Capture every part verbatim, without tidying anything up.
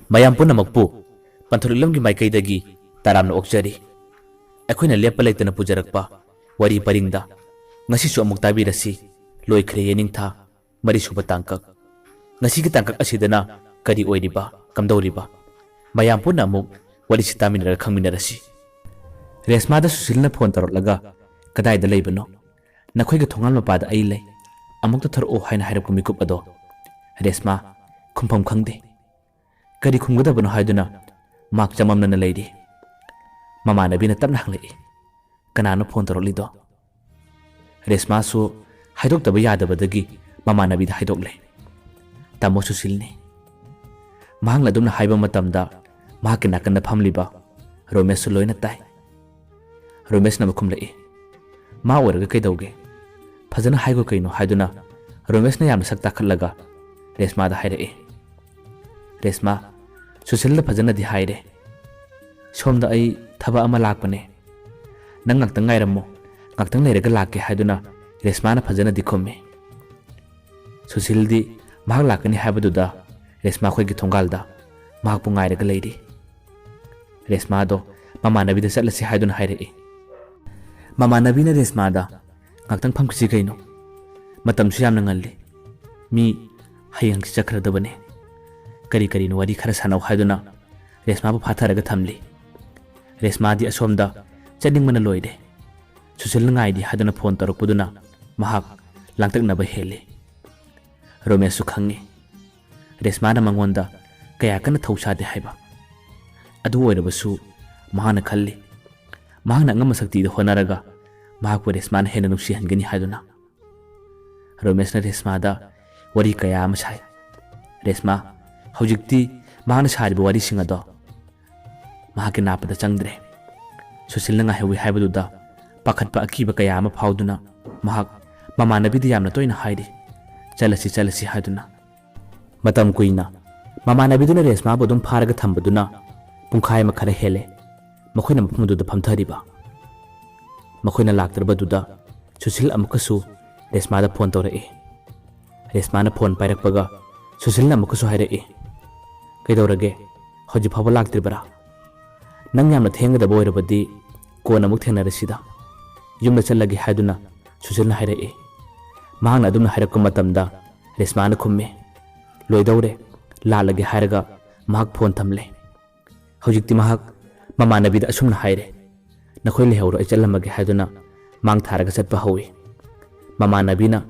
ꯃꯌꯥꯝ ꯄꯨꯝꯅꯃꯛꯄꯨ ꯄꯟꯊꯧ ꯂꯤꯛꯂꯝꯒꯤ ꯃꯥꯏꯀꯩꯗꯒꯤ ꯇꯔꯥꯝꯅ ꯑꯣꯛꯆꯔꯤ꯫ ꯑꯩꯈꯣꯏꯅ ꯂꯦꯞꯄ ꯂꯩꯇꯅ ꯄꯨꯖꯔꯛꯄ ꯋꯥꯔꯤ ꯄꯔꯤꯡꯗ ꯉꯁꯤꯁꯨ ꯑꯃꯨꯛ ꯇꯥꯕꯤꯔꯁꯤ꯫ ꯂꯣꯏꯈ꯭ꯔꯦ ꯌꯦꯅꯤꯡꯊꯥ ꯃꯔꯤꯁꯨꯕ ꯇꯥꯡꯀꯛ꯫ ꯉꯁꯤꯒꯤ ꯇꯥꯡꯀꯛ ꯑꯁꯤꯗꯅ ꯀꯔꯤ ꯑꯣꯏꯔꯤꯕ, ꯀꯝꯗꯧꯔꯤꯕ? ꯃꯌꯥꯝ ꯄꯨꯟꯅ ꯑꯃꯨꯛ ꯋꯥꯔꯤꯁꯤ ꯇꯥꯃꯤꯟꯅꯔꯒ ꯈꯪꯃꯤꯟꯅꯔꯁꯤ꯫ ꯔꯦꯁꯃꯥꯗ ꯁꯨꯁꯤꯜꯅ ꯐꯣꯟ ꯇꯧꯔꯛꯂꯒ, "ꯀꯗꯥꯏꯗ ꯂꯩꯕꯅꯣ? ꯅꯈꯣꯏꯒꯤ ꯊꯣꯡꯒꯥꯜ ꯃꯄꯥꯗ ꯑꯩ ꯂꯩ, ꯑꯃꯨꯛꯇ ꯊꯣꯔꯛꯑꯣ" ꯍꯥꯏꯅ ꯍꯥꯏꯔꯛꯄ ꯃꯤꯀꯨꯞ ꯑꯗꯣ ꯔꯦꯁꯃꯥ ꯈꯨꯝꯐꯝ ꯈꯪꯗꯦ꯫ ꯀꯔꯤ ꯈꯨꯝꯒꯗꯕꯅꯣ ꯍꯥꯏꯗꯨꯅ ꯃꯍꯥꯛ ꯆꯃꯝꯅꯅ ꯂꯩꯔꯤ꯫ ꯃꯃꯥꯟꯅꯕꯤꯅ ꯇꯞꯅ ꯍꯪꯂꯛꯏ, "ꯀꯅꯥꯅꯣ ꯐꯣꯟ ꯇꯧꯔꯛꯂꯤꯗꯣ?" ꯔꯦꯁꯃꯥꯁꯨ ꯍꯥꯏꯗꯣꯛꯇꯕ ꯌꯥꯗꯕꯗꯒꯤ ꯃꯃꯥꯟꯅꯕꯤꯗ ꯍꯥꯏꯗꯣꯛꯂꯦ, "ꯇꯥꯃꯣ ꯁꯨꯁꯤꯜꯅꯤ꯫" ꯃꯍꯥꯛꯅ ꯑꯗꯨꯝꯅ ꯍꯥꯏꯕ ꯃꯇꯝꯗ ꯃꯍꯥꯛꯀꯤ ꯅꯥꯀꯟꯗ ꯐꯝꯂꯤꯕ ꯔꯣꯃꯦꯁꯁꯨ ꯂꯣꯏꯅ ꯇꯥꯏ꯫ ꯔꯣꯃꯦꯁꯅ ꯑꯃꯨꯛ ꯈꯨꯝꯂꯛꯏ, "ꯃꯥ ꯑꯣꯏꯔꯒ ꯀꯩꯗꯧꯒꯦ? ꯐꯖꯅ ꯍꯥꯏꯈꯣ ꯀꯩꯅꯣ" ꯍꯥꯏꯗꯨꯅ ꯔꯣꯃꯦꯁꯅ ꯌꯥꯝꯅ ꯁꯛ ꯇꯥꯈꯠꯂꯒ ꯔꯦꯁꯃꯥꯗ ꯍꯥꯏꯔꯛꯏ, "ꯔꯦꯁꯃꯥ, ꯁꯨꯁꯤꯜꯗ ꯐꯖꯅꯗꯤ ꯍꯥꯏꯔꯦ꯫ ꯁꯣꯝꯗ ꯑꯩ ꯊꯕꯛ ꯑꯃ ꯂꯥꯛꯄꯅꯦ꯫ ꯅꯪ ꯉꯥꯛꯇꯪ ꯉꯥꯏꯔꯝꯃꯣ, ꯉꯥꯛꯇꯪ ꯂꯩꯔꯒ ꯂꯥꯛꯀꯦ" ꯍꯥꯏꯗꯨꯅ ꯔꯦꯁꯃꯥꯅ ꯐꯖꯅꯗꯤ ꯈꯨꯝꯃꯤ꯫ ꯁꯨꯁꯤꯜꯗꯤ ꯃꯍꯥꯛ ꯂꯥꯛꯀꯅꯤ ꯍꯥꯏꯕꯗꯨꯗ ꯔꯦꯁꯃꯥ ꯈꯣꯏꯒꯤ ꯊꯣꯡꯒꯥꯜꯗ ꯃꯍꯥꯛꯄꯨ ꯉꯥꯏꯔꯒ ꯂꯩꯔꯤ꯫ ꯔꯦꯁꯃꯥꯗꯣ ꯃꯃꯥꯟꯅꯕꯤꯗ ꯆꯠꯂꯁꯤ ꯍꯥꯏꯗꯨꯅ ꯍꯥꯏꯔꯛꯏ꯫ ꯃꯃꯥꯟꯅꯕꯤꯅ ꯔꯦꯁꯃꯥꯗ, "ꯉꯥꯛꯇꯪ ꯐꯝꯈꯤꯁꯤ ꯀꯩꯅꯣ? ꯃꯇꯝꯁꯨ ꯌꯥꯝꯅ ꯉꯜꯂꯤ꯫ ꯃꯤ ꯍꯌꯦꯡ ꯍꯪꯆꯤꯠ ꯆꯠꯈ꯭ꯔꯗꯕꯅꯦ꯫ ꯀꯔꯤ ꯀꯔꯤꯅꯣ ꯋꯥꯔꯤ ꯈꯔ ꯁꯥꯟꯅꯧ" ꯍꯥꯏꯗꯨꯅ ꯔꯦꯁꯃꯥꯕꯨ ꯐꯥꯊꯔꯒ ꯊꯝꯂꯤ꯫ ꯔꯦꯁꯃꯥꯗꯤ ꯑꯁꯣꯝꯗ ꯆꯠꯅꯤꯡꯕꯅ ꯂꯣꯏꯔꯦ꯫ ꯁꯨꯁꯤꯜꯅ ꯉꯥꯏꯔꯤ ꯍꯥꯏꯗꯨꯅ ꯐꯣꯟ ꯇꯧꯔꯛꯄꯗꯨꯅ ꯃꯍꯥꯛ ꯂꯥꯡꯇꯛꯅꯕ ꯍꯦꯜꯂꯤ꯫ ꯔꯣꯃꯦꯁꯁꯨ ꯈꯪꯉꯤ ꯔꯦꯁꯃꯥꯅ ꯃꯉꯣꯟꯗ ꯀꯌꯥ ꯀꯟꯅ ꯊꯧ ꯁꯥꯗꯦ ꯍꯥꯏꯕ꯫ ꯑꯗꯨ ꯑꯣꯏꯔꯕꯁꯨ ꯃꯍꯥꯛꯅ ꯈꯜꯂꯤ, ꯃꯍꯥꯛꯅ ꯑꯉꯝꯕ ꯁꯛꯇꯤꯗ ꯍꯣꯠꯅꯔꯒ ꯃꯍꯥꯛꯄꯨ ꯔꯦꯁꯃꯥꯅ ꯍꯦꯟꯅ ꯅꯨꯡꯁꯤꯍꯟꯒꯅꯤ ꯍꯥꯏꯗꯨꯅ꯫ ꯔꯣꯃꯦꯁꯅ ꯔꯦꯁꯃꯥꯗ ꯋꯥꯔꯤ ꯀꯌꯥ ꯑꯃ ꯁꯥꯏ꯫ ꯔꯦꯁꯃꯥ ꯍꯧꯖꯤꯛꯇꯤ ꯃꯍꯥꯛꯅ ꯁꯥꯔꯤꯕ ꯋꯥꯔꯤꯁꯤꯡ ꯑꯗꯣ ꯃꯍꯥꯛꯀꯤ ꯅꯥꯄꯗ ꯆꯪꯗ꯭ꯔꯦ꯫ ꯁꯨꯁꯤꯜꯅ ꯉꯥꯏꯍꯧꯏ ꯍꯥꯏꯕꯗꯨꯗ ꯄꯥꯈꯠꯄ ꯑꯀꯤꯕ ꯀꯌꯥ ꯑꯃ ꯐꯥꯎꯗꯨꯅ ꯃꯍꯥꯛ ꯃꯃꯥꯟꯅꯕꯤꯗ ꯌꯥꯝꯅ ꯇꯣꯏꯅ ꯍꯥꯏꯔꯤ, "ꯆꯠꯂꯁꯤ, ꯆꯠꯂꯁꯤ" ꯍꯥꯏꯗꯨꯅ꯫ ꯃꯇꯝ ꯀꯨꯏꯅ ꯃꯃꯥꯟꯅꯕꯤꯗꯨꯅ ꯔꯦꯁꯃꯥꯕꯨ ꯑꯗꯨꯝ ꯐꯥꯔꯒ ꯊꯝꯕꯗꯨꯅ ꯄꯨꯡꯈꯥꯏ ꯑꯃ ꯈꯔ ꯍꯦꯜꯂꯦ ꯃꯈꯣꯏꯅ ꯃꯐꯝ ꯑꯗꯨꯗ ꯐꯝꯊꯔꯤꯕ꯫ ꯃꯈꯣꯏꯅ ꯂꯥꯛꯇ꯭ꯔꯕꯗꯨꯗ ꯁꯨꯁꯤꯜ ꯑꯃꯨꯛꯀꯁꯨ ꯔꯦꯁꯃꯥꯗ ꯐꯣꯟ ꯇꯧꯔꯛꯏ꯫ ꯔꯦꯁꯃꯥꯅ ꯐꯣꯟ ꯄꯥꯏꯔꯛꯄꯒ ꯁꯨꯁꯤꯜꯅ ꯑꯃꯨꯛꯀꯁꯨ ꯍꯥꯏꯔꯛꯏ, "ꯀꯩꯗꯧꯔꯒꯦ? ꯍꯧꯖꯤꯛ ꯐꯥꯎꯕ ꯂꯥꯛꯇ꯭ꯔꯤꯕꯔꯥ? ꯅꯪ ꯌꯥꯝꯅ ꯊꯦꯡꯒꯗꯕ ꯑꯣꯏꯔꯕꯗꯤ ꯀꯣꯟꯅ ꯑꯃꯨꯛ ꯊꯦꯡꯅꯔꯁꯤꯗ꯫ ꯌꯨꯝꯗ ꯆꯠꯂꯒꯦ" ꯍꯥꯏꯗꯨꯅ ꯁꯨꯁꯤꯜꯅ ꯍꯥꯏꯔꯛꯏ꯫ ꯃꯍꯥꯛꯅ ꯑꯗꯨꯝꯅ ꯍꯥꯏꯔꯛꯄ ꯃꯇꯝꯗ ꯔꯦꯁꯃꯥꯅ ꯈꯨꯝꯃꯤ, "ꯂꯣꯏꯗꯧꯔꯦ, ꯂꯥꯛꯂꯒꯦ" ꯍꯥꯏꯔꯒ ꯃꯍꯥꯛ ꯐꯣꯟ ꯊꯝꯂꯦ꯫ ꯍꯧꯖꯤꯛꯇꯤ ꯃꯍꯥꯛ ꯃꯃꯥꯟꯅꯕꯤꯗ ꯑꯁꯨꯝꯅ ꯍꯥꯏꯔꯦ, "ꯅꯈꯣꯏ ꯂꯩꯍꯧꯔꯣ, ꯑꯩ ꯆꯠꯂꯝꯃꯒꯦ" ꯍꯥꯏꯗꯨꯅ ꯃꯥꯡ ꯊꯥꯔꯒ ꯆꯠꯄ ꯍꯧꯏ꯫ ꯃꯃꯥꯟꯅꯕꯤꯅ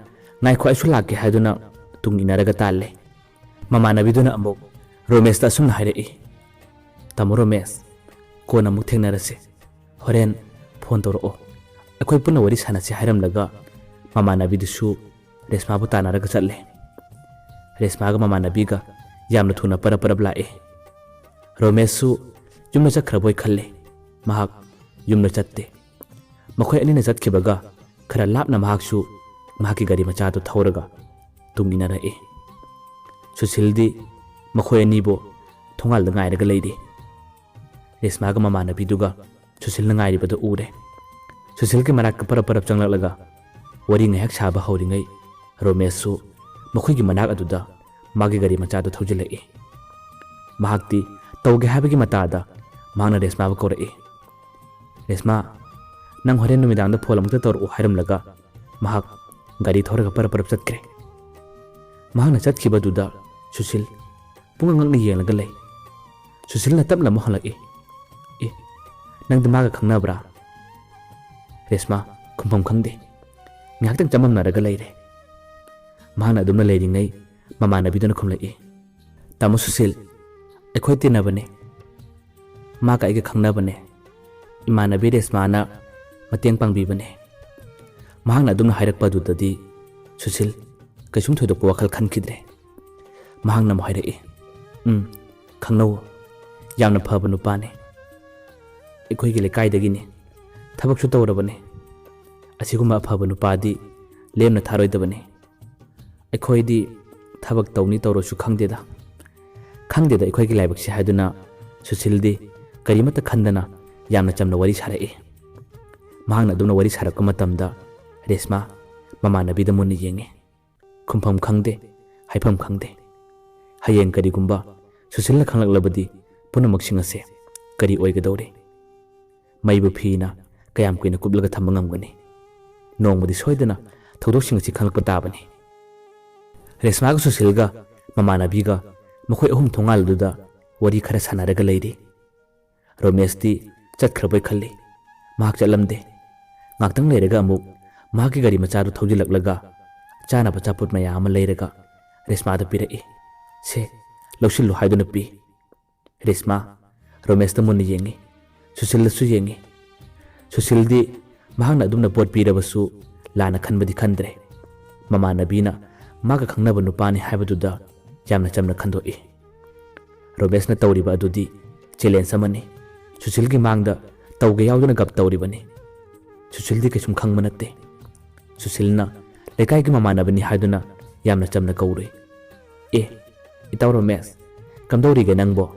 "ꯉꯥꯏꯈꯣ, ꯑꯩꯁꯨ ꯂꯥꯛꯀꯦ" ꯍꯥꯏꯗꯨꯅ ꯇꯨꯡ ꯏꯟꯅꯔꯒ ꯇꯥꯜꯂꯦ꯫ ꯃꯃꯥꯟꯅꯕꯤꯗꯨꯅ ꯑꯃꯨꯛ ꯔꯣꯃꯦꯁꯇ ꯑꯁꯨꯝꯅ ꯍꯥꯏꯔꯛꯏ, "ꯇꯥꯃꯣ ꯔꯣꯃꯦꯁ, ꯀꯣꯟꯅ ꯑꯃꯨꯛ ꯊꯦꯡꯅꯔꯁꯦ, ꯍꯣꯔꯦꯟ ꯐꯣꯟ ꯇꯧꯔꯛꯑꯣ, ꯑꯩꯈꯣꯏ ꯄꯨꯟꯅ ꯋꯥꯔꯤ ꯁꯥꯟꯅꯁꯤ" ꯍꯥꯏꯔꯝꯂꯒ ꯃꯃꯥꯟꯅꯕꯤꯗꯨꯁꯨ ꯔꯦꯁꯃꯥꯕꯨ ꯇꯥꯟꯅꯔꯒ ꯆꯠꯂꯦ꯫ ꯔꯦꯁꯃꯥꯒ ꯃꯃꯥꯟꯅꯕꯤꯒ ꯌꯥꯝꯅ ꯊꯨꯅ ꯄꯔꯞ ꯄꯔꯞ ꯂꯥꯛꯑꯦ꯫ ꯔꯣꯃꯦꯁꯁꯨ ꯌꯨꯝꯗ ꯆꯠꯈ꯭ꯔꯕꯣꯏ ꯈꯜꯂꯦ꯫ ꯃꯍꯥꯛ ꯌꯨꯝꯗ ꯆꯠꯇꯦ꯫ ꯃꯈꯣꯏ ꯑꯅꯤꯅ ꯆꯠꯈꯤꯕꯒ ꯈꯔ ꯂꯥꯞꯅ ꯃꯍꯥꯛꯁꯨ ꯃꯍꯥꯛꯀꯤ ꯒꯥꯔꯤ ꯃꯆꯥꯗꯨ ꯊꯧꯔꯒ ꯇꯨꯡ ꯏꯟꯅꯔꯛꯏ꯫ ꯁꯨꯁꯤꯜꯗꯤ ꯃꯈꯣꯏ ꯑꯅꯤꯕꯨ ꯊꯣꯡꯒꯥꯜꯗ ꯉꯥꯏꯔꯒ ꯂꯩꯔꯤ꯫ ꯔꯦꯁꯃꯥꯒ ꯃꯃꯥꯟꯅꯕꯤꯗꯨꯒ ꯁꯨꯁꯤꯜꯅ ꯉꯥꯏꯔꯤꯕꯗꯨ ꯎꯔꯦ꯫ ꯁꯨꯁꯤꯜꯒꯤ ꯃꯅꯥꯛꯇ ꯄꯔꯞ ꯄꯔꯞ ꯆꯪꯂꯛꯂꯒ ꯋꯥꯔꯤ ꯉꯥꯏꯍꯥꯛ ꯁꯥꯕ ꯍꯧꯔꯤꯉꯩ ꯔꯣꯃꯦꯁꯁꯨ ꯃꯈꯣꯏꯒꯤ ꯃꯅꯥꯛ ꯑꯗꯨꯗ ꯃꯥꯒꯤ ꯒꯥꯔꯤ ꯃꯆꯥꯗꯨ ꯊꯧꯖꯤꯜꯂꯛꯏ꯫ ꯃꯍꯥꯛꯇꯤ ꯇꯧꯒꯦ ꯍꯥꯏꯕꯒꯤ ꯃꯇꯥꯗ ꯃꯍꯥꯛꯅ ꯔꯦꯁꯃꯥꯕꯨ ꯀꯧꯔꯛꯏ꯫ "ꯔꯦꯁꯃꯥ, ꯅꯪ ꯍꯣꯔꯦꯟ ꯅꯨꯃꯤꯗꯥꯡꯗ ꯐꯣꯟ ꯑꯃꯨꯛꯇ ꯇꯧꯔꯛꯎ" ꯍꯥꯏꯔꯝꯂꯒ ꯃꯍꯥꯛ ꯒꯥꯔꯤ ꯊꯧꯔꯒ ꯄꯔꯞ ꯄꯔꯞ ꯆꯠꯈ꯭ꯔꯦ꯫ ꯃꯍꯥꯛꯅ ꯆꯠꯈꯤꯕꯗꯨꯗ ꯁꯨꯁꯤꯜ ꯄꯨꯡꯉꯛ ꯉꯛꯅ ꯌꯦꯡꯂꯒ ꯂꯩ꯫ ꯁꯨꯁꯤꯜꯅ ꯇꯞꯅ ꯑꯃꯨꯛ ꯍꯪꯂꯛꯏ, "ꯑꯦ, ꯅꯪꯗꯤ ꯃꯥꯒ ꯈꯪꯅꯕ꯭ꯔꯥ?" ꯔꯦꯁꯃꯥ ꯈꯨꯝꯐꯝ ꯈꯪꯗꯦ꯫ ꯉꯥꯏꯍꯥꯛꯇꯪ ꯆꯃꯝꯅꯔꯒ ꯂꯩꯔꯦ꯫ ꯃꯍꯥꯛꯅ ꯑꯗꯨꯝꯅ ꯂꯩꯔꯤꯉꯩ ꯃꯃꯥꯟꯅꯕꯤꯗꯨꯅ ꯈꯨꯝꯂꯛꯏ, "ꯇꯥꯃꯣ ꯁꯨꯁꯤꯜ, ꯑꯩꯈꯣꯏ ꯇꯤꯟꯅꯕꯅꯦ꯫ ꯃꯥꯒ ꯑꯩꯒ ꯈꯪꯅꯕꯅꯦ꯫ ꯏꯃꯥꯟꯅꯕꯤ ꯔꯦꯁꯃꯥꯅ ꯃꯇꯦꯡ ꯄꯥꯡꯕꯤꯕꯅꯦ꯫" ꯃꯍꯥꯛꯅ ꯑꯗꯨꯝꯅ ꯍꯥꯏꯔꯛꯄ ꯑꯗꯨꯗꯗꯤ ꯁꯨꯁꯤꯜ ꯀꯩꯁꯨꯝ ꯊꯣꯏꯗꯣꯛꯄ ꯋꯥꯈꯜ ꯈꯟꯈꯤꯗ꯭ꯔꯦ꯫ ꯃꯍꯥꯛꯅ ꯑꯃꯨꯛ ꯍꯥꯏꯔꯛꯏ, "ꯎꯝ, ꯈꯪꯅꯧ, ꯌꯥꯝꯅ ꯐꯕ ꯅꯨꯄꯥꯅꯤ꯫ ꯑꯩꯈꯣꯏꯒꯤ ꯂꯩꯀꯥꯏꯗꯒꯤꯅꯤ꯫ ꯊꯕꯛꯁꯨ ꯇꯧꯔꯕꯅꯤ꯫ ꯑꯁꯤꯒꯨꯝꯕ ꯑꯐꯕ ꯅꯨꯄꯥꯗꯤ ꯂꯦꯝꯅ ꯊꯥꯔꯣꯏꯗꯕꯅꯤ꯫ ꯑꯩꯈꯣꯏꯗꯤ ꯊꯕꯛ ꯇꯧꯅꯤ ꯇꯧꯔꯣꯏꯁꯨ ꯈꯪꯗꯦꯗ꯫ ꯈꯪꯗꯦꯗ ꯑꯩꯈꯣꯏꯒꯤ ꯂꯥꯏꯕꯛꯁꯦ" ꯍꯥꯏꯗꯨꯅ ꯁꯨꯁꯤꯜꯗꯤ ꯀꯔꯤꯃꯠꯇ ꯈꯟꯗꯅ ꯌꯥꯝꯅ ꯆꯝꯅ ꯋꯥꯔꯤ ꯁꯥꯔꯛꯏ꯫ ꯃꯍꯥꯛꯅ ꯑꯗꯨꯝꯅ ꯋꯥꯔꯤ ꯁꯥꯔꯛꯄ ꯃꯇꯝꯗ ꯔꯦꯁꯃꯥ ꯃꯃꯥꯟꯅꯕꯤꯗ ꯃꯨꯟꯅ ꯌꯦꯡꯉꯤ꯫ ꯈꯨꯝꯐꯝ ꯈꯪꯗꯦ, ꯍꯥꯏꯐꯝ ꯈꯪꯗꯦ꯫ ꯍꯌꯦꯡ ꯀꯔꯤꯒꯨꯝꯕ ꯁꯨꯁꯤꯜꯅ ꯈꯪꯂꯛꯂꯕꯗꯤ ꯄꯨꯝꯅꯃꯛꯁꯤꯡ ꯑꯁꯦ ꯀꯔꯤ ꯑꯣꯏꯒꯗꯧꯔꯤ? ꯃꯩꯕꯨ ꯐꯤꯅ ꯀꯌꯥꯝ ꯀꯨꯏꯅ ꯀꯨꯞꯂꯒ ꯊꯝꯕ ꯉꯝꯒꯅꯤ? ꯅꯣꯡꯃꯗꯤ ꯁꯣꯏꯗꯅ ꯊꯧꯗꯣꯛꯁꯤꯡ ꯑꯁꯤ ꯈꯪꯂꯛꯄ ꯇꯥꯕꯅꯤ꯫ ꯔꯦꯁꯃꯥꯒ ꯁꯨꯁꯤꯜꯒ ꯃꯃꯥꯟꯅꯕꯤꯒ ꯃꯈꯣꯏ ꯑꯍꯨꯝ ꯊꯣꯡꯒꯥꯜ ꯑꯗꯨꯗ ꯋꯥꯔꯤ ꯈꯔ ꯁꯥꯟꯅꯔꯒ ꯂꯩꯔꯤ꯫ ꯔꯣꯃꯦꯁꯇꯤ ꯆꯠꯈ꯭ꯔꯕꯣꯏ ꯈꯜꯂꯤ꯫ ꯃꯍꯥꯛ ꯆꯠꯂꯝꯗꯦ꯫ ꯉꯥꯛꯇꯪ ꯂꯩꯔꯒ ꯑꯃꯨꯛ ꯃꯍꯥꯛꯀꯤ ꯒꯥꯔꯤ ꯃꯆꯥꯗꯨ ꯊꯧꯖꯤꯜꯂꯛꯂꯒ ꯆꯥꯅꯕ ꯑꯆꯥꯄꯣꯠ ꯃꯌꯥꯝ ꯑꯃ ꯂꯩꯔꯒ ꯔꯦꯁꯃꯥꯗ ꯄꯤꯔꯛꯏ꯫ "ꯁꯦ, ꯂꯧꯁꯤꯜꯂꯨ" ꯍꯥꯏꯗꯨꯅ ꯄꯤ꯫ ꯔꯦꯁꯃꯥ ꯔꯣꯃꯦꯁꯇ ꯃꯨꯟꯅ ꯌꯦꯡꯉꯤ꯫ ꯁꯨꯁꯤꯜꯗꯁꯨ ꯌꯦꯡꯉꯤ꯫ ꯁꯨꯁꯤꯜꯗꯤ ꯃꯍꯥꯛꯅ ꯑꯗꯨꯝꯅ ꯄꯣꯠ ꯄꯤꯔꯕꯁꯨ ꯂꯥꯟꯅ ꯈꯟꯕꯗꯤ ꯈꯟꯗ꯭ꯔꯦ꯫ ꯃꯃꯥꯟꯅꯕꯤꯅ ꯃꯥꯒ ꯈꯪꯅꯕ ꯅꯨꯄꯥꯅꯤ ꯍꯥꯏꯕꯗꯨꯗ ꯌꯥꯝꯅ ꯆꯝꯅ ꯈꯟꯗꯣꯛꯏ꯫ ꯔꯣꯃꯦꯁꯅ ꯇꯧꯔꯤꯕ ꯑꯗꯨꯗꯤ ꯆꯦꯂꯦꯟꯖ ꯑꯃꯅꯤ꯫ ꯁꯨꯁꯤꯜꯒꯤ ꯃꯥꯡꯗ ꯇꯧꯒꯦ ꯌꯥꯎꯗꯨꯅ ꯒꯞ ꯇꯧꯔꯤꯕꯅꯤ꯫ ꯁꯨꯁꯤꯜꯗꯤ ꯀꯩꯁꯨꯝ ꯈꯪꯕ ꯅꯠꯇꯦ꯫ ꯁꯨꯁꯤꯜꯅ ꯂꯩꯀꯥꯏꯒꯤ ꯃꯃꯥꯟꯅꯕꯅꯤ ꯍꯥꯏꯗꯨꯅ ꯌꯥꯝꯅ ꯆꯝꯅ ꯀꯧꯔꯨꯏ꯫ "ꯑꯦ, ꯏꯇꯥꯎ ꯔꯣꯃꯦꯁ, ꯀꯝꯗꯧꯔꯤꯒꯦ ꯅꯪꯕꯣ?"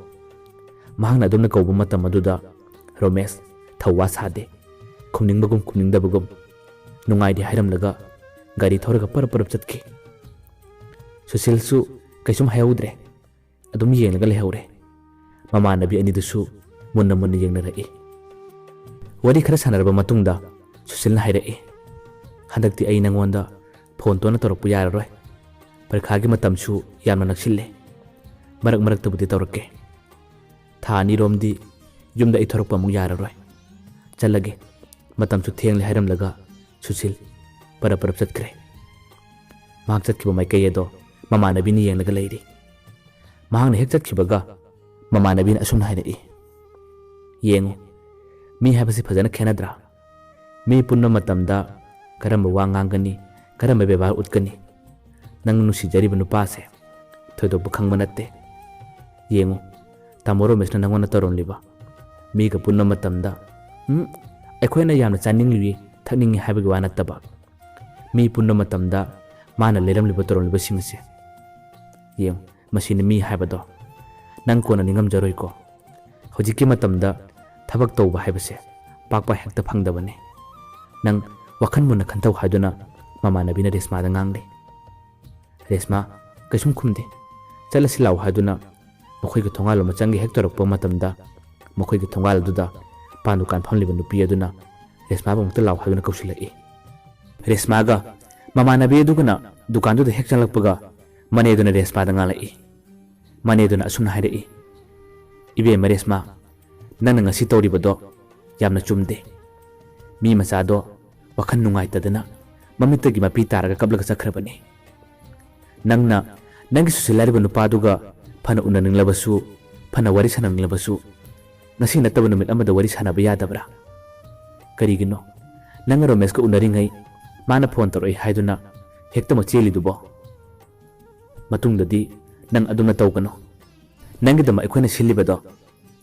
ꯃꯍꯥꯛꯅ ꯑꯗꯨꯝꯅ ꯀꯧꯕ ꯃꯇꯝ ꯑꯗꯨꯗ ꯔꯣꯃꯦꯁ ꯊꯧꯋꯥ ꯁꯥꯗꯦ꯫ ꯈꯨꯝꯅꯤꯡꯕꯒꯨꯝ ꯈꯨꯝꯅꯤꯡꯗꯕꯒꯨꯝ ꯅꯨꯡꯉꯥꯏꯔꯤ ꯍꯥꯏꯔꯝꯂꯒ ꯒꯥꯔꯤ ꯊꯧꯔꯒ ꯄꯔꯞ ꯄꯔꯞ ꯆꯠꯈꯤ꯫ ꯁꯨꯁꯤꯜꯁꯨ ꯀꯩꯁꯨꯝ ꯍꯥꯏꯍꯧꯗ꯭ꯔꯦ꯫ ꯑꯗꯨꯝ ꯌꯦꯡꯂꯒ ꯂꯩꯍꯧꯔꯦ꯫ ꯃꯃꯥꯟꯅꯕꯤ ꯑꯅꯤꯗꯨꯁꯨ ꯃꯨꯟꯅ ꯃꯨꯟꯅ ꯌꯦꯡꯅꯔꯛꯏ꯫ ꯋꯥꯔꯤ ꯈꯔ ꯁꯥꯟꯅꯔꯕ ꯃꯇꯨꯡꯗ ꯁꯨꯁꯤꯜꯅ ꯍꯥꯏꯔꯛꯏ, "ꯍꯟꯗꯛꯇꯤ ꯑꯩ ꯅꯪꯉꯣꯟꯗ ꯐꯣꯟ ꯇꯣꯏꯅ ꯇꯧꯔꯛꯄ ꯌꯥꯔꯔꯣꯏ꯫ ꯄꯔꯤꯈꯥꯒꯤ ꯃꯇꯝꯁꯨ ꯌꯥꯝꯅ ꯅꯛꯁꯤꯜꯂꯦ꯫ ꯃꯔꯛ ꯃꯔꯛꯇꯕꯨꯗꯤ ꯇꯧꯔꯛꯀꯦ꯫ ꯊꯥ ꯑꯅꯤꯔꯣꯝꯗꯤ ꯌꯨꯝꯗ ꯑꯩ ꯊꯣꯔꯛꯄ ꯑꯃꯨꯛ ꯌꯥꯔꯔꯣꯏ꯫ ꯆꯠꯂꯒꯦ꯫ ꯃꯇꯝꯁꯨ ꯊꯦꯡꯂꯦ" ꯍꯥꯏꯔꯝꯂꯒ ꯁꯨꯁꯤꯜ ꯄꯔꯞ ꯄꯔꯞ ꯆꯠꯈ꯭ꯔꯦ꯫ ꯃꯍꯥꯛ ꯆꯠꯈꯤꯕ ꯃꯥꯏꯀꯩ ꯑꯗꯣ ꯃꯃꯥꯟꯅꯕꯤꯅ ꯌꯦꯡꯂꯒ ꯂꯩꯔꯤ꯫ ꯃꯍꯥꯛꯅ ꯍꯦꯛ ꯆꯠꯈꯤꯕꯒ ꯃꯃꯥꯟꯅꯕꯤꯅ ꯑꯁꯨꯝꯅ ꯍꯥꯏꯔꯛꯏ, "ꯌꯦꯡꯉꯨ, ꯃꯤ ꯍꯥꯏꯕꯁꯤ ꯐꯖꯅ ꯈꯦꯠꯅꯗ꯭ꯔꯥ? ꯃꯤ ꯄꯨꯟꯕ ꯃꯇꯝꯗ ꯀꯔꯝꯕ ꯋꯥ ꯉꯥꯡꯒꯅꯤ, ꯀꯔꯝꯕ ꯕꯦꯕꯥꯔ ꯎꯠꯀꯅꯤ? ꯅꯪꯅ ꯅꯨꯡꯁꯤꯖꯔꯤꯕ ꯅꯨꯄꯥꯁꯦ ꯊꯣꯏꯗꯣꯛꯄ ꯈꯪꯕ ꯅꯠꯇꯦ꯫ ꯌꯦꯡꯉꯨ, ꯇꯥꯃꯣ ꯔꯣꯃꯦꯁꯅ ꯅꯪꯉꯣꯟꯗ ꯇꯧꯔꯝꯂꯤꯕ, ꯃꯤꯒ ꯄꯨꯟꯕ ꯃꯇꯝꯗ, ꯎꯝ, ꯑꯩꯈꯣꯏꯅ ꯌꯥꯝꯅ ꯆꯥꯅꯤꯡꯂꯤ, ꯊꯛꯅꯤꯡꯉꯤ ꯍꯥꯏꯕꯒꯤ ꯋꯥ ꯅꯠꯇꯕ, ꯃꯤ ꯄꯨꯟꯕ ꯃꯇꯝꯗ ꯃꯥꯅ ꯂꯩꯔꯝꯂꯤꯕ ꯇꯧꯔꯝꯂꯤꯕꯁꯤꯡ ꯑꯁꯦ꯫ ꯌꯦꯡꯉꯨ, ꯃꯁꯤꯅꯤ ꯃꯤ ꯍꯥꯏꯕꯗꯣ꯫ ꯅꯪ ꯀꯣꯟꯅ ꯅꯤꯡꯉꯝꯖꯔꯣꯏꯀꯣ꯫ ꯍꯧꯖꯤꯛꯀꯤ ꯃꯇꯝꯗ ꯊꯕꯛ ꯇꯧꯕ ꯍꯥꯏꯕꯁꯦ ꯄꯥꯛ ꯄꯥꯛ ꯍꯦꯛꯇ ꯐꯪꯗꯕꯅꯤ꯫ ꯅꯪ ꯋꯥꯈꯜ ꯃꯨꯟꯅ ꯈꯟꯊꯧ" ꯍꯥꯏꯗꯨꯅ ꯃꯃꯥꯟꯅꯕꯤꯅ ꯔꯦꯁꯃꯥꯗ ꯉꯥꯡꯂꯤ꯫ ꯔꯦꯁꯃꯥ ꯀꯩꯁꯨꯝ ꯈꯨꯝꯗꯦ꯫ "ꯆꯠꯂꯁꯤ ꯂꯥꯛꯑꯣ" ꯍꯥꯏꯗꯨꯅ ꯃꯈꯣꯏꯒꯤ ꯊꯣꯡꯒꯥꯜ ꯑꯃ ꯆꯪꯒꯦ ꯍꯦꯛ ꯇꯧꯔꯛꯄ ꯃꯇꯝꯗ, ꯃꯈꯣꯏꯒꯤ ꯊꯣꯡꯒꯥꯜ ꯑꯗꯨꯗ ꯄꯥꯟ ꯗꯨꯀꯥꯟ ꯐꯝꯂꯤꯕ ꯅꯨꯄꯤ ꯑꯗꯨꯅ ꯔꯦꯁꯃꯥꯕꯨ ꯑꯃꯨꯛꯇ ꯂꯥꯎ ꯍꯥꯏꯗꯨꯅ ꯀꯧꯁꯤꯜꯂꯛꯏ꯫ ꯔꯦꯁꯃꯥꯒ ꯃꯃꯥꯟꯅꯕꯤ ꯑꯗꯨꯒꯅ ꯗꯨꯀꯥꯟꯗꯨꯗ ꯍꯦꯛ ꯆꯪꯂꯛꯄꯒ, ꯃꯅꯦꯗꯨꯅ ꯔꯦꯁꯃꯥꯗ ꯉꯥꯡꯂꯛꯏ꯫ ꯃꯅꯦꯗꯨꯅ ꯑꯁꯨꯝꯅ ꯍꯥꯏꯔꯛꯏ, "ꯏꯕꯦꯝꯃ ꯔꯦꯁꯃꯥ, ꯅꯪꯅ ꯉꯁꯤ ꯇꯧꯔꯤꯕꯗꯣ ꯌꯥꯝꯅ ꯆꯨꯝꯗꯦ꯫ ꯃꯤ ꯃꯆꯥꯗꯣ ꯋꯥꯈꯜ ꯅꯨꯡꯉꯥꯏꯇꯗꯅ ꯃꯃꯤꯠꯇꯒꯤ ꯃꯄꯤ ꯇꯥꯔꯒ ꯀꯞꯂꯒ ꯆꯠꯈ꯭ꯔꯕꯅꯤ꯫ ꯅꯪꯅ ꯅꯪꯒꯤ ꯁꯨꯁꯤꯜ ꯍꯥꯏꯔꯤꯕ ꯅꯨꯄꯥꯗꯨꯒ ꯐꯅ ꯎꯅꯅꯤꯡꯂꯕꯁꯨ, ꯐꯅ ꯋꯥꯔꯤ ꯁꯥꯟꯅꯅꯤꯡꯂꯕꯁꯨ, ꯉꯁꯤ ꯅꯠꯇꯕ ꯅꯨꯃꯤꯠ ꯑꯃꯗ ꯋꯥꯔꯤ ꯁꯥꯟꯅꯕ ꯌꯥꯗꯕ꯭ꯔꯥ? ꯀꯔꯤꯒꯤꯅꯣ? ꯅꯪꯒ ꯔꯣꯃꯦꯁꯀ ꯎꯅꯔꯤꯉꯩ ꯃꯥꯅ ꯐꯣꯟ ꯇꯧꯔꯛꯏ ꯍꯥꯏꯗꯨꯅ ꯍꯦꯛꯇꯃꯛ ꯆꯦꯜꯂꯤꯗꯨꯕꯣ? ꯃꯇꯨꯡꯗꯗꯤ ꯅꯪ ꯑꯗꯨꯝꯅ ꯇꯧꯒꯅꯨ꯫ ꯅꯪꯒꯤꯗꯃꯛ ꯑꯩꯈꯣꯏꯅ ꯁꯤꯜꯂꯤꯕꯗꯣ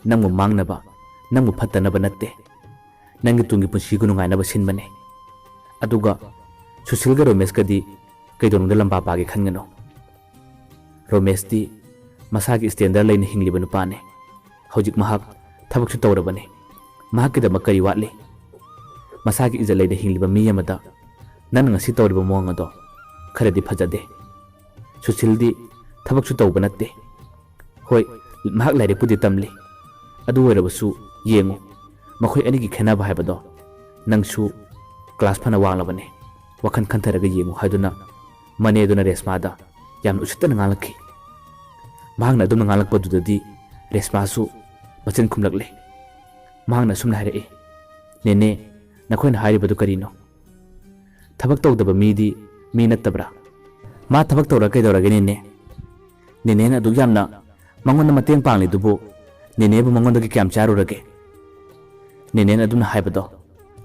ꯅꯪꯕꯨ ꯃꯥꯡꯅꯕ, ꯅꯪꯕꯨ ꯐꯠꯇꯅꯕ ꯅꯠꯇꯦ꯫ ꯅꯪꯒꯤ ꯇꯨꯡꯒꯤ ꯄꯨꯟꯁꯤꯒꯤ ꯅꯨꯡꯉꯥꯏꯅꯕ ꯁꯤꯟꯕꯅꯦ꯫ ꯑꯗꯨꯒ ꯁꯨꯁꯤꯜꯒ ꯔꯣꯃꯦꯁꯀꯗꯤ ꯀꯩꯗꯧꯅꯨꯡꯗ ꯂꯝꯕꯥ ꯄꯥꯒꯦ ꯈꯟꯒꯅꯨ꯫ ꯔꯣꯃꯦꯁꯇꯤ ꯃꯁꯥꯒꯤ ꯁ꯭ꯇꯦꯟꯗꯔ ꯂꯩꯅ ꯍꯤꯡꯂꯤꯕ ꯅꯨꯄꯥꯅꯤ꯫ ꯍꯧꯖꯤꯛ ꯃꯍꯥꯛ ꯊꯕꯛꯁꯨ ꯇꯧꯔꯕꯅꯤ꯫ ꯃꯍꯥꯛꯀꯤꯗꯃꯛ ꯀꯔꯤ ꯋꯥꯠꯂꯤ? ꯃꯁꯥꯒꯤ ꯏꯖꯠ ꯂꯩꯅ ꯍꯤꯡꯂꯤꯕ ꯃꯤ ꯑꯃꯗ ꯅꯪꯅ ꯉꯁꯤ ꯇꯧꯔꯤꯕ ꯃꯑꯣꯡ ꯑꯗꯣ ꯈꯔꯗꯤ ꯐꯖꯗꯦ꯫ ꯁꯨꯁꯤꯜꯗꯤ ꯊꯕꯛꯁꯨ ꯇꯧꯕ ꯅꯠꯇꯦ꯫ ꯍꯣꯏ, ꯃꯍꯥꯛ ꯂꯥꯏꯔꯤꯛꯄꯨꯗꯤ ꯇꯝꯂꯤ꯫ ꯑꯗꯨ ꯑꯣꯏꯔꯕꯁꯨ ꯌꯦꯡꯉꯨ, ꯃꯈꯣꯏ ꯑꯅꯤꯒꯤ ꯈꯦꯠꯅꯕ ꯍꯥꯏꯕꯗꯣ ꯅꯪꯁꯨ ꯀ꯭ꯂꯥꯁ ꯐꯅ ꯋꯥꯡꯂꯕꯅꯤ꯫ ꯋꯥꯈꯜ ꯈꯟꯊꯔꯒ ꯌꯦꯡꯉꯨ" ꯍꯥꯏꯗꯨꯅ ꯃꯅꯦꯗꯨꯅ ꯔꯦꯁꯃꯥꯗ ꯌꯥꯝꯅ ꯎꯁꯤꯠꯇꯅ ꯉꯥꯡꯂꯛꯈꯤ꯫ ꯃꯍꯥꯛꯅ ꯑꯗꯨꯝꯅ ꯉꯥꯡꯂꯛꯄꯗꯨꯗꯗꯤ ꯔꯦꯁꯃꯥꯁꯨ ꯃꯆꯤꯟ ꯈꯨꯝꯂꯛꯂꯦ꯫ ꯃꯍꯥꯛꯅ ꯑꯁꯨꯝꯅ ꯍꯥꯏꯔꯛꯏ, "ꯅꯦꯅꯦ, ꯅꯈꯣꯏꯅ ꯍꯥꯏꯔꯤꯕꯗꯨ ꯀꯔꯤꯅꯣ? ꯊꯕꯛ ꯇꯧꯗꯕ ꯃꯤꯗꯤ ꯃꯤ ꯅꯠꯇꯕ꯭ꯔꯥ? ꯃꯥ ꯊꯕꯛ ꯇꯧꯔ ꯀꯩꯗꯧꯔꯒꯦ ꯅꯦꯅꯦ? ꯅꯦꯅꯦꯅ ꯑꯗꯨꯛ ꯌꯥꯝꯅ ꯃꯉꯣꯟꯗ ꯃꯇꯦꯡ ꯄꯥꯡꯂꯤꯗꯨꯕꯨ ꯅꯦꯅꯦꯕꯨ ꯃꯉꯣꯟꯗꯒꯤ ꯀꯌꯥꯝ ꯆꯥꯔꯨꯔꯒꯦ?" ꯅꯦꯅꯦꯅ ꯑꯗꯨꯝꯅ ꯍꯥꯏꯕꯗꯣ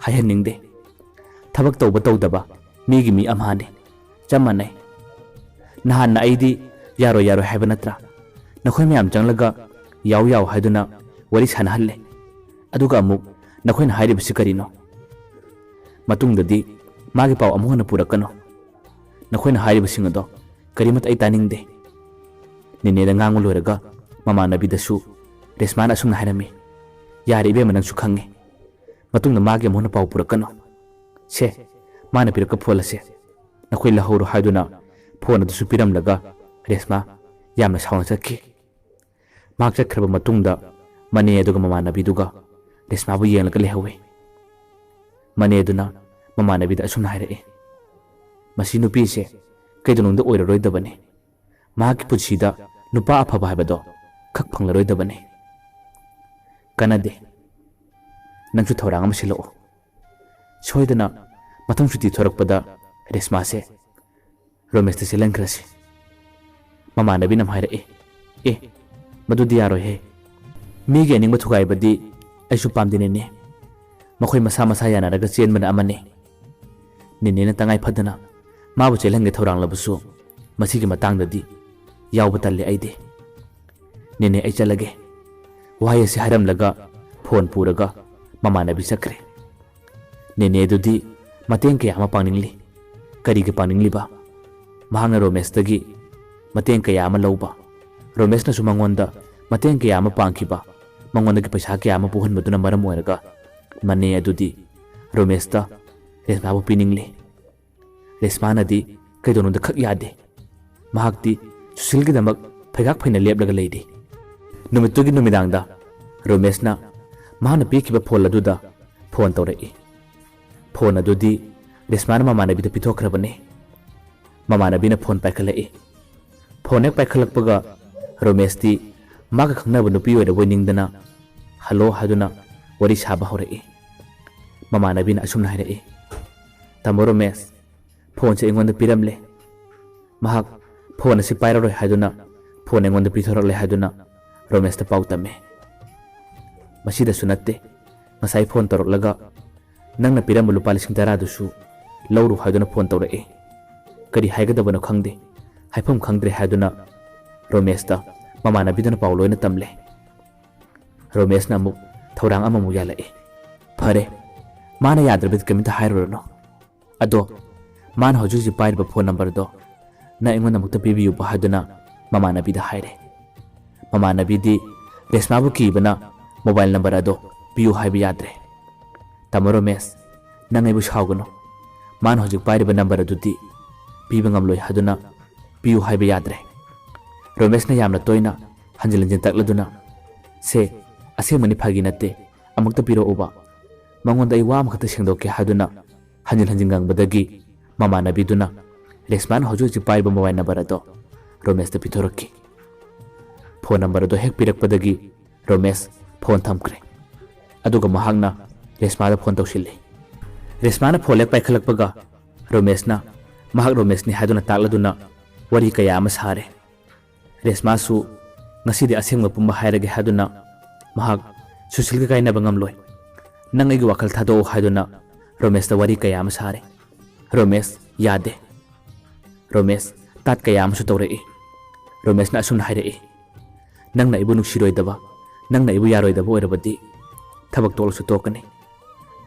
ꯍꯥꯏꯍꯟꯅꯤꯡꯗꯦ꯫ ꯊꯕꯛ ꯇꯧꯕ ꯇꯧꯗꯕ ꯃꯤꯒꯤ ꯃꯤ ꯑꯃꯍꯥꯅꯤ꯫ ꯆꯞ ꯃꯥꯟꯅꯩ꯫ ꯅꯍꯥꯟꯅ ꯑꯩꯗꯤ ꯌꯥꯔꯣꯏ ꯌꯥꯔꯣꯏ ꯍꯥꯏꯕ ꯅꯠꯇ꯭ꯔꯥ? ꯅꯈꯣꯏ ꯃꯌꯥꯝ ꯆꯪꯂꯒ ꯌꯥꯎ ꯌꯥꯎ ꯍꯥꯏꯗꯨꯅ ꯋꯥꯔꯤ ꯁꯥꯟꯅꯍꯜꯂꯦ꯫ ꯑꯗꯨꯒ ꯑꯃꯨꯛ ꯅꯈꯣꯏꯅ ꯍꯥꯏꯔꯤꯕꯁꯤ ꯀꯔꯤꯅꯣ? ꯃꯇꯨꯡꯗꯗꯤ ꯃꯥꯒꯤ ꯄꯥꯎ ꯑꯃꯨꯛ ꯍꯟꯅ ꯄꯨꯔꯛꯀꯅꯨ꯫ ꯅꯈꯣꯏꯅ ꯍꯥꯏꯔꯤꯕꯁꯤꯡ ꯑꯗꯣ ꯀꯔꯤꯃꯠꯇ ꯑꯩ ꯇꯥꯅꯤꯡꯗꯦ꯫ ꯅꯦꯅꯦꯗ ꯉꯥꯡꯕ ꯂꯣꯏꯔꯒ ꯃꯃꯥꯟꯅꯕꯤꯗꯁꯨ ꯔꯦꯁꯃꯥꯅ ꯑꯁꯨꯝꯅ ꯍꯥꯏꯔꯝꯃꯤ, "ꯌꯥꯔꯦ ꯏꯕꯦꯝꯃ, ꯅꯪꯁꯨ ꯈꯪꯉꯦ꯫ ꯃꯇꯨꯡꯗ ꯃꯥꯒꯤ ꯑꯃꯨꯛ ꯍꯟꯅ ꯄꯥꯎ ꯄꯨꯔꯛꯀꯅꯨ꯫ ꯁꯦ, ꯃꯥꯅ ꯄꯤꯔꯛꯄ ꯐꯣꯟ ꯑꯁꯦ ꯅꯈꯣꯏ ꯂꯧꯍꯧꯔꯣ" ꯍꯥꯏꯗꯨꯅ ꯐꯣꯟ ꯑꯗꯨꯁꯨ ꯄꯤꯔꯝꯂꯒ ꯔꯦꯁꯃꯥ ꯌꯥꯝꯅ ꯁꯥꯎꯅ ꯆꯠꯈꯤ꯫ ꯃꯍꯥꯛ ꯆꯠꯈ꯭ꯔꯕ ꯃꯇꯨꯡꯗ ꯃꯅꯦ ꯑꯗꯨꯒ ꯃꯃꯥꯟꯅꯕꯤꯗꯨꯒ ꯔꯦꯁꯃꯥꯕꯨ ꯌꯦꯡꯂꯒ ꯂꯩꯍꯧꯏ꯫ ꯃꯅꯦ ꯑꯗꯨꯅ ꯃꯃꯥꯟꯅꯕꯤꯗ ꯑꯁꯨꯝꯅ ꯍꯥꯏꯔꯛꯏ, "ꯃꯁꯤ ꯅꯨꯄꯤꯁꯦ ꯀꯩꯗꯧꯅꯨꯡꯗ ꯑꯣꯏꯔꯔꯣꯏꯗꯕꯅꯤ꯫ ꯃꯍꯥꯛꯀꯤ ꯄꯨꯟꯁꯤꯗ ꯅꯨꯄꯥ ꯑꯐꯕ ꯍꯥꯏꯕꯗꯣ ꯈꯛ ꯐꯪꯂꯔꯣꯏꯗꯕꯅꯤ꯫ ꯀꯥꯟꯅꯗꯦ꯫ ꯅꯪꯁꯨ ꯊꯧꯔꯥꯡ ꯑꯃ ꯁꯤꯜꯂꯛꯑꯣ꯫ ꯁꯣꯏꯗꯅ ꯃꯊꯪ ꯁꯨꯇꯤ ꯊꯣꯔꯛꯄꯗ ꯔꯦꯁꯃꯥꯁꯦ ꯔꯣꯃꯦꯁꯇ ꯆꯦꯜꯍꯟꯈ꯭ꯔꯁꯤ꯫" ꯃꯃꯥꯟꯅꯕꯤꯅ ꯑꯃꯨꯛ ꯍꯥꯏꯔꯛꯏ, "ꯑꯦ, ꯃꯗꯨꯗꯤ ꯌꯥꯔꯣꯏꯍꯦ꯫ ꯃꯤꯒꯤ ꯑꯅꯤꯡꯕ ꯊꯨꯒꯥꯏꯕꯗꯤ ꯑꯩꯁꯨ ꯄꯥꯝꯗꯦ ꯅꯦꯅꯦ꯫ ꯃꯈꯣꯏ ꯃꯁꯥ ꯃꯁꯥ ꯌꯥꯅꯔꯒ ꯆꯦꯟꯕꯅ ꯑꯃꯅꯤ꯫ ꯅꯦꯅꯦꯅ ꯇꯉꯥꯏ ꯐꯗꯅ ꯃꯥꯕꯨ ꯆꯦꯜꯍꯟꯒꯦ ꯊꯧꯔꯥꯡꯂꯕꯁꯨ ꯃꯁꯤꯒꯤ ꯃꯇꯥꯡꯗꯗꯤ ꯌꯥꯎꯕ ꯇꯜꯂꯦ ꯑꯩꯗꯤ꯫ ꯅꯦꯅꯦ, ꯑꯩ ꯆꯠꯂꯒꯦ꯫" ꯋꯥꯍꯩ ꯑꯁꯤ ꯍꯥꯏꯔꯝꯂꯒ ꯐꯣꯟ ꯄꯨꯔꯒ ꯃꯃꯥꯟꯅꯕꯤ ꯆꯠꯈ꯭ꯔꯦ꯫ ꯅꯦꯅꯦꯗꯨꯗꯤ ꯃꯇꯦꯡ ꯀꯌꯥ ꯑꯃ ꯄꯥꯡꯅꯤꯡꯂꯤ꯫ ꯀꯔꯤꯒꯤ ꯄꯥꯡꯅꯤꯡꯂꯤꯕ? ꯃꯍꯥꯛꯅ ꯔꯣꯃꯦꯁꯇꯒꯤ ꯃꯇꯦꯡ ꯀꯌꯥ ꯑꯃ ꯂꯧꯕ, ꯔꯣꯃꯦꯁꯅꯁꯨ ꯃꯉꯣꯟꯗ ꯃꯇꯦꯡ ꯀꯌꯥ ꯑꯃ ꯄꯥꯡꯈꯤꯕ, ꯃꯉꯣꯟꯗꯒꯤ ꯄꯩꯁꯥ ꯀꯌꯥ ꯑꯃ ꯄꯨꯍꯟꯕꯗꯨꯅ ꯃꯔꯝ ꯑꯣꯏꯔꯒ ꯃꯅꯦ ꯑꯗꯨꯗꯤ ꯔꯣꯃꯦꯁꯇ ꯔꯦꯁꯃꯥꯕꯨ ꯄꯤꯅꯤꯡꯂꯤ꯫ ꯔꯦꯁꯃꯥꯅꯗꯤ ꯀꯩꯗꯧꯅꯨꯡꯗ ꯈꯛ ꯌꯥꯗꯦ꯫ ꯃꯍꯥꯛꯇꯤ ꯁꯨꯁꯤꯜꯒꯤꯗꯃꯛ ꯐꯩꯒꯥꯛ ꯐꯩꯅ ꯂꯦꯞꯂꯒ ꯂꯩꯔꯤ꯫ ꯅꯨꯃꯤꯠꯇꯨꯒꯤ ꯅꯨꯃꯤꯗꯥꯡꯗ ꯔꯣꯃꯦꯁꯅ ꯃꯍꯥꯛꯅ ꯄꯤꯈꯤꯕ ꯐꯣꯟ ꯑꯗꯨꯗ ꯐꯣꯟ ꯇꯧꯔꯛꯏ꯫ ꯐꯣꯟ ꯑꯗꯨꯗꯤ ꯔꯦꯁꯃꯥꯅ ꯃꯃꯥꯟꯅꯕꯤꯗ ꯄꯤꯊꯣꯛꯈ꯭ꯔꯕꯅꯤ꯫ ꯃꯃꯥꯟꯅꯕꯤꯅ ꯐꯣꯟ ꯄꯥꯏꯈꯠꯂꯛꯏ꯫ ꯐꯣꯟ ꯍꯦꯛ ꯄꯥꯏꯈꯠꯂꯛꯄꯒ ꯔꯣꯃꯦꯁꯇꯤ ꯃꯥꯒ ꯈꯪꯅꯕ ꯅꯨꯄꯤ ꯑꯣꯏꯔꯕꯣꯏ ꯅꯤꯡꯗꯅ "ꯍꯜꯂꯣ" ꯍꯥꯏꯗꯨꯅ ꯋꯥꯔꯤ ꯁꯥꯕ ꯍꯧꯔꯛꯏ꯫ ꯃꯃꯥꯟꯅꯕꯤꯅ ꯑꯁꯨꯝꯅ ꯍꯥꯏꯔꯛꯏ, "ꯇꯥꯃꯣ ꯔꯣꯃꯦꯁ, ꯐꯣꯟꯁꯦ ꯑꯩꯉꯣꯟꯗ ꯄꯤꯔꯝꯂꯦ꯫ ꯃꯍꯥꯛ ꯐꯣꯟ ꯑꯁꯤ ꯄꯥꯏꯔꯔꯣꯏ ꯍꯥꯏꯗꯨꯅ ꯐꯣꯟ ꯑꯩꯉꯣꯟꯗ ꯄꯤꯊꯣꯔꯛꯂꯦ" ꯍꯥꯏꯗꯨꯅ ꯔꯣꯃꯦꯁꯇ ꯄꯥꯎ ꯇꯝꯃꯦ꯫ ꯃꯁꯤꯗꯁꯨ ꯅꯠꯇꯦ, ꯉꯁꯥꯏ ꯐꯣꯟ ꯇꯧꯔꯛꯂꯒ "ꯅꯪꯅ ꯄꯤꯔꯝꯕ ꯂꯨꯄꯥ ꯂꯤꯁꯤꯡ ꯇꯔꯥꯗꯨꯁꯨ ꯂꯧꯔꯨ" ꯍꯥꯏꯗꯨꯅ ꯐꯣꯟ ꯇꯧꯔꯛꯏ꯫ ꯀꯔꯤ ꯍꯥꯏꯒꯗꯕꯅꯣ ꯈꯪꯗꯦ, ꯍꯥꯏꯐꯝ ꯈꯪꯗ꯭ꯔꯦ ꯍꯥꯏꯗꯨꯅ ꯔꯣꯃꯦꯁꯇ ꯃꯃꯥꯟꯅꯕꯤꯗꯨꯅ ꯄꯥꯎ ꯂꯣꯏꯅ ꯇꯝꯂꯦ꯫ ꯔꯣꯃꯦꯁꯅ ꯑꯃꯨꯛ ꯊꯧꯔꯥꯡ ꯑꯃꯃꯨꯛ ꯌꯥꯜꯂꯛꯏ꯫ "ꯐꯔꯦ, ꯃꯥꯅ ꯌꯥꯗ꯭ꯔꯕꯗꯤ ꯀꯔꯤꯝꯇ ꯍꯥꯏꯔꯨꯔꯅꯨ꯫ ꯑꯗꯣ ꯃꯥꯅ ꯍꯧꯖꯤꯛ ꯍꯧꯖꯤꯛ ꯄꯥꯏꯔꯤꯕ ꯐꯣꯟ ꯅꯝꯕꯔꯗꯣ ꯅꯪ ꯑꯩꯉꯣꯟꯗ ꯑꯃꯨꯛꯇ ꯄꯤꯕꯤꯌꯨꯕ" ꯍꯥꯏꯗꯨꯅ ꯃꯃꯥꯟꯅꯕꯤꯗ ꯍꯥꯏꯔꯦ꯫ ꯃꯃꯥꯟꯅꯕꯤꯗꯤ ꯔꯦꯁꯃꯥꯕꯨ ꯀꯤꯕꯅ ꯃꯣꯕꯥꯏꯜ ꯅꯝꯕꯔ ꯑꯗꯣ ꯄꯤꯌꯨ ꯍꯥꯏꯕ ꯌꯥꯗ꯭ꯔꯦ꯫ "ꯇꯥꯃꯣ ꯔꯣꯃꯦꯁ, ꯅꯪ ꯑꯩꯕꯨ ꯁꯥꯎꯒꯅꯨ꯫ ꯃꯥꯅ ꯍꯧꯖꯤꯛ ꯄꯥꯏꯔꯤꯕ ꯅꯝꯕꯔ ꯑꯗꯨꯗꯤ ꯄꯤꯕ ꯉꯝꯂꯣꯏ ꯍꯥꯏꯗꯨꯅ ꯄꯤꯌꯨ ꯍꯥꯏꯕ ꯌꯥꯗ꯭ꯔꯦ꯫ ꯔꯣꯃꯦꯁꯅ ꯌꯥꯝꯅ ꯇꯣꯏꯅ ꯍꯟꯖꯤꯟ ꯍꯟꯖꯤꯟ ꯇꯛꯂꯗꯨꯅ, "ꯁꯦ, ꯑꯁꯦꯡꯕꯅꯤ, ꯐꯥꯒꯤ ꯅꯠꯇꯦ, ꯑꯃꯨꯛꯇ ꯄꯤꯔꯛꯎꯕ, ꯃꯉꯣꯟꯗ ꯑꯩ ꯋꯥ ꯑꯃꯈꯛꯇ ꯁꯦꯡꯗꯣꯛꯀꯦ" ꯍꯥꯏꯗꯨꯅ ꯍꯟꯖꯤꯟ ꯍꯟꯖꯤꯟ ꯉꯥꯡꯕꯗꯒꯤ ꯃꯃꯥꯟꯅꯕꯤꯗꯨꯅ ꯔꯦꯁꯃꯥꯅ ꯍꯧꯖꯤꯛ ꯍꯧꯖꯤꯛ ꯄꯥꯏꯔꯤꯕ ꯃꯣꯕꯥꯏꯜ ꯅꯝꯕꯔ ꯑꯗꯣ ꯔꯣꯃꯦꯁꯇ ꯄꯤꯊꯣꯔꯛꯈꯤ꯫ ꯐꯣꯟ ꯅꯝꯕꯔ ꯑꯗꯣ ꯍꯦꯛ ꯄꯤꯔꯛꯄꯗꯒꯤ ꯔꯣꯃꯦꯁ ꯐꯣꯟ ꯊꯝꯈ꯭ꯔꯦ꯫ ꯑꯗꯨꯒ ꯃꯍꯥꯛꯅ ꯔꯦꯁꯃꯥꯗ ꯐꯣꯟ ꯇꯧꯁꯤꯜꯂꯤ꯫ ꯔꯦꯁꯃꯥꯅ ꯐꯣꯟ ꯍꯦꯛ ꯄꯥꯏꯈꯠꯂꯛꯄꯒ ꯔꯣꯃꯦꯁꯅ ꯃꯍꯥꯛ ꯔꯣꯃꯦꯁꯅꯤ ꯍꯥꯏꯗꯨꯅ ꯇꯥꯛꯂꯗꯨꯅ ꯋꯥꯔꯤ ꯀꯌꯥ ꯑꯃ ꯁꯥꯔꯦ꯫ ꯔꯦꯁꯃꯥꯁꯨ ꯉꯁꯤꯗꯤ ꯑꯁꯦꯡꯕ ꯄꯨꯝꯕ ꯍꯥꯏꯔꯒꯦ ꯍꯥꯏꯗꯨꯅ ꯃꯍꯥꯛ ꯁꯨꯁꯤꯜꯒ ꯀꯥꯏꯅꯕ ꯉꯝꯂꯣꯏ, "ꯅꯪ ꯑꯩꯒꯤ ꯋꯥꯈꯜ ꯊꯥꯗꯣꯛꯑꯣ" ꯍꯥꯏꯗꯨꯅ ꯔꯣꯃꯦꯁꯇ ꯋꯥꯔꯤ ꯀꯌꯥ ꯑꯃ ꯁꯥꯔꯦ꯫ ꯔꯣꯃꯦꯁ ꯌꯥꯗꯦ꯫ ꯔꯣꯃꯦꯁ ꯇꯥꯠ ꯀꯌꯥ ꯑꯃꯁꯨ ꯇꯧꯔꯛꯏ꯫ ꯔꯣꯃꯦꯁꯅ ꯑꯁꯨꯝꯅ ꯍꯥꯏꯔꯛꯏ, "ꯅꯪꯅ ꯑꯩꯕꯨ ꯅꯨꯡꯁꯤꯔꯣꯏꯗꯕ, ꯅꯪꯅ ꯑꯩꯕꯨ ꯌꯥꯔꯣꯏꯗꯕ ꯑꯣꯏꯔꯕꯗꯤ ꯊꯕꯛ ꯇꯣꯛꯂꯁꯨ ꯇꯣꯛꯀꯅꯤ,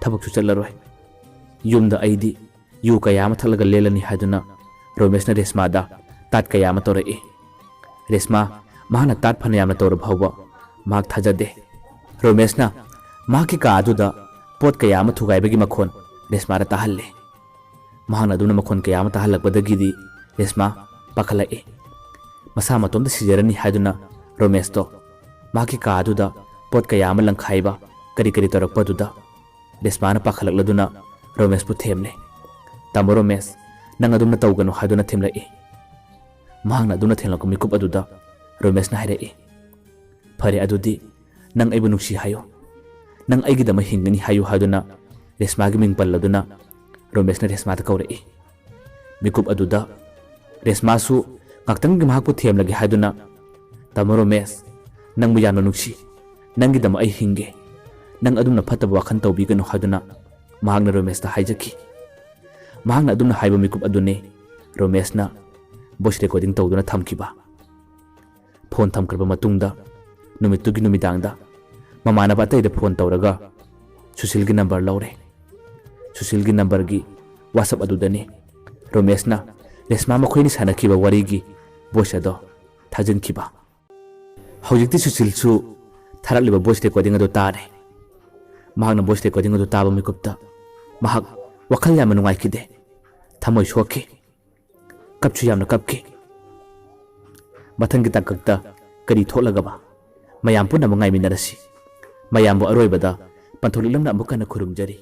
ꯊꯕꯛꯁꯨ ꯆꯠꯂꯔꯣꯏ꯫ ꯌꯨꯝꯗ ꯑꯩꯗꯤ ꯌꯨ ꯀꯌꯥ ꯑꯃ ꯊꯛꯂꯒ ꯂꯦꯜꯂꯅꯤ" ꯍꯥꯏꯗꯨꯅ ꯔꯣꯃꯦꯁꯅ ꯔꯦꯁꯃꯥꯗ ꯇꯥꯠ ꯀꯌꯥ ꯑꯃ ꯇꯧꯔꯛꯏ꯫ ꯔꯦꯁꯃꯥ ꯃꯍꯥꯛꯅ ꯇꯥꯠ ꯐꯅ ꯌꯥꯝꯅ ꯇꯧꯔꯕ ꯐꯥꯎꯕ ꯃꯍꯥꯛ ꯊꯥꯖꯗꯦ꯫ ꯔꯣꯃꯦꯁꯅ ꯃꯍꯥꯛꯀꯤ ꯀꯥ ꯑꯗꯨꯗ ꯄꯣꯠ ꯀꯌꯥ ꯑꯃ ꯊꯨꯒꯥꯏꯕꯒꯤ ꯃꯈꯣꯟ ꯔꯦꯁꯃꯥꯗ ꯇꯥꯍꯜꯂꯦ꯫ ꯃꯍꯥꯛꯅ ꯑꯗꯨꯝꯅ ꯃꯈꯣꯟ ꯀꯌꯥ ꯑꯃ ꯇꯥꯍꯜꯂꯛꯄꯗꯒꯤꯗꯤ ꯔꯦꯁꯃꯥ ꯄꯥꯈꯠꯂꯛꯏ꯫ ꯃꯁꯥ ꯃꯇꯣꯝꯇ ꯁꯤꯖꯔꯅꯤ ꯍꯥꯏꯗꯨꯅ ꯔꯣꯃꯦꯁꯇꯣ ꯃꯍꯥꯛꯀꯤ ꯀꯥ ꯑꯗꯨꯗ ꯄꯣꯠ ꯀꯌꯥ ꯑꯃ ꯂꯪꯈꯥꯏꯕ, ꯀꯔꯤ ꯀꯔꯤ ꯇꯧꯔꯛꯄ ꯑꯗꯨꯗ ꯔꯦꯁꯃꯥꯅ ꯄꯥꯈꯠꯂꯛꯂꯗꯨꯅ ꯔꯣꯃꯦꯁꯄꯨ ꯊꯦꯝꯂꯦ꯫ "ꯇꯥꯃꯣ ꯔꯣꯃꯦꯁ, ꯅꯪ ꯑꯗꯨꯝꯅ ꯇꯧꯒꯅꯨ" ꯍꯥꯏꯗꯨꯅ ꯊꯦꯝꯂꯛꯏ꯫ ꯃꯍꯥꯛꯅ ꯑꯗꯨꯝꯅ ꯊꯦꯝꯂꯛꯄ ꯃꯤꯀꯨꯞ ꯑꯗꯨꯗ ꯔꯣꯃꯦꯁꯅ ꯍꯥꯏꯔꯛꯏ, "ꯐꯔꯦ, ꯑꯗꯨꯗꯤ ꯅꯪ ꯑꯩꯕꯨ ꯅꯨꯡꯁꯤ ꯍꯥꯏꯌꯨ, ꯅꯪ ꯑꯩꯒꯤꯗꯃꯛ ꯍꯤꯡꯒꯅꯤ ꯍꯥꯏꯌꯨ" ꯍꯥꯏꯗꯨꯅ ꯔꯦꯁꯃꯥꯒꯤ ꯃꯤꯡ ꯄꯜꯂꯗꯨꯅ ꯔꯣꯃꯦꯁꯅ ꯔꯦꯁꯃꯥꯗ ꯀꯧꯔꯛꯏ꯫ ꯃꯤꯀꯨꯞ ꯑꯗꯨꯗ ꯔꯦꯁꯃꯥꯁꯨ ꯉꯥꯛꯇꯪꯒꯤ ꯃꯍꯥꯛꯄꯨ ꯊꯦꯝꯂꯒꯦ ꯍꯥꯏꯗꯨꯅ, "ꯇꯥꯃꯣ ꯔꯣꯃꯦꯁ, ꯅꯪꯕꯨ ꯌꯥꯝꯅ ꯅꯨꯡꯁꯤ, ꯅꯪꯒꯤꯗꯃꯛ ꯑꯩ ꯍꯤꯡꯒꯦ, ꯅꯪ ꯑꯗꯨꯝꯅ ꯐꯠꯇꯕ ꯋꯥꯈꯜ ꯇꯧꯕꯤꯒꯅꯨ" ꯍꯥꯏꯗꯨꯅ ꯃꯍꯥꯛꯅ ꯔꯣꯃꯦꯁꯇ ꯍꯥꯏꯖꯈꯤ꯫ ꯃꯍꯥꯛꯅ ꯑꯗꯨꯝꯅ ꯍꯥꯏꯕ ꯃꯤꯀꯨꯞ ꯑꯗꯨꯅꯤ ꯔꯣꯃꯦꯁꯅ ꯚꯣꯏꯁ ꯔꯦꯀꯣꯔꯗꯤꯡ ꯇꯧꯗꯨꯅ ꯊꯝꯈꯤꯕ꯫ ꯐꯣꯟ ꯊꯝꯈ꯭ꯔꯕ ꯃꯇꯨꯡꯗ ꯅꯨꯃꯤꯠꯇꯨꯒꯤ ꯅꯨꯃꯤꯗꯥꯡꯗ ꯃꯃꯥꯟꯅꯕ ꯑꯇꯩꯗ ꯐꯣꯟ ꯇꯧꯔꯒ ꯁꯨꯁꯤꯜꯒꯤ ꯅꯝꯕꯔ ꯂꯧꯔꯦ꯫ ꯁꯨꯁꯤꯜꯒꯤ ꯅꯝꯕꯔꯒꯤ ꯋꯥꯆꯞ ꯑꯗꯨꯗꯅꯤ ꯔꯣꯃꯦꯁꯅ ꯔꯦꯁꯃꯥ ꯃꯈꯣꯏꯅ ꯁꯥꯟꯅꯈꯤꯕ ꯋꯥꯔꯤꯒꯤ ꯚꯣꯏꯁ ꯑꯗꯣ ꯊꯥꯖꯤꯟꯈꯤꯕ꯫ ꯍꯧꯖꯤꯛꯇꯤ ꯁꯨꯁꯤꯜꯁꯨ ꯊꯥꯔꯛꯂꯤꯕ ꯚꯣꯏꯁ ꯔꯦꯀꯣꯔꯗꯤꯡ ꯑꯗꯨ ꯇꯥꯔꯦ꯫ ꯃꯍꯥꯛꯅ ꯚꯣꯏꯁ ꯔꯦꯀꯣꯔꯗꯤꯡ ꯑꯗꯨ ꯇꯥꯕ ꯃꯤꯀꯨꯞꯇ ꯃꯍꯥꯛ ꯋꯥꯈꯜ ꯌꯥꯝꯅ ꯅꯨꯡꯉꯥꯏꯈꯤꯗꯦ꯫ ꯊꯃꯣꯏ ꯁꯣꯛꯈꯤ꯫ ꯀꯞꯁꯨ ꯌꯥꯝꯅ ꯀꯞꯈꯤ꯫ ꯃꯊꯪꯒꯤ ꯇꯥꯡꯀꯛꯇ ꯀꯔꯤ ꯊꯣꯛꯂꯒꯕ? ꯃꯌꯥꯝ ꯄꯨꯝꯅꯃꯛ ꯉꯥꯏꯃꯤꯟꯅꯔꯁꯤ꯫ ꯃꯌꯥꯝꯕꯨ ꯑꯔꯣꯏꯕꯗ ꯄꯟꯊꯧ ꯂꯤꯛꯂꯝꯅ ꯑꯃꯨꯛ ꯍꯟꯅ ꯈꯨꯔꯨꯝꯖꯔꯤ꯫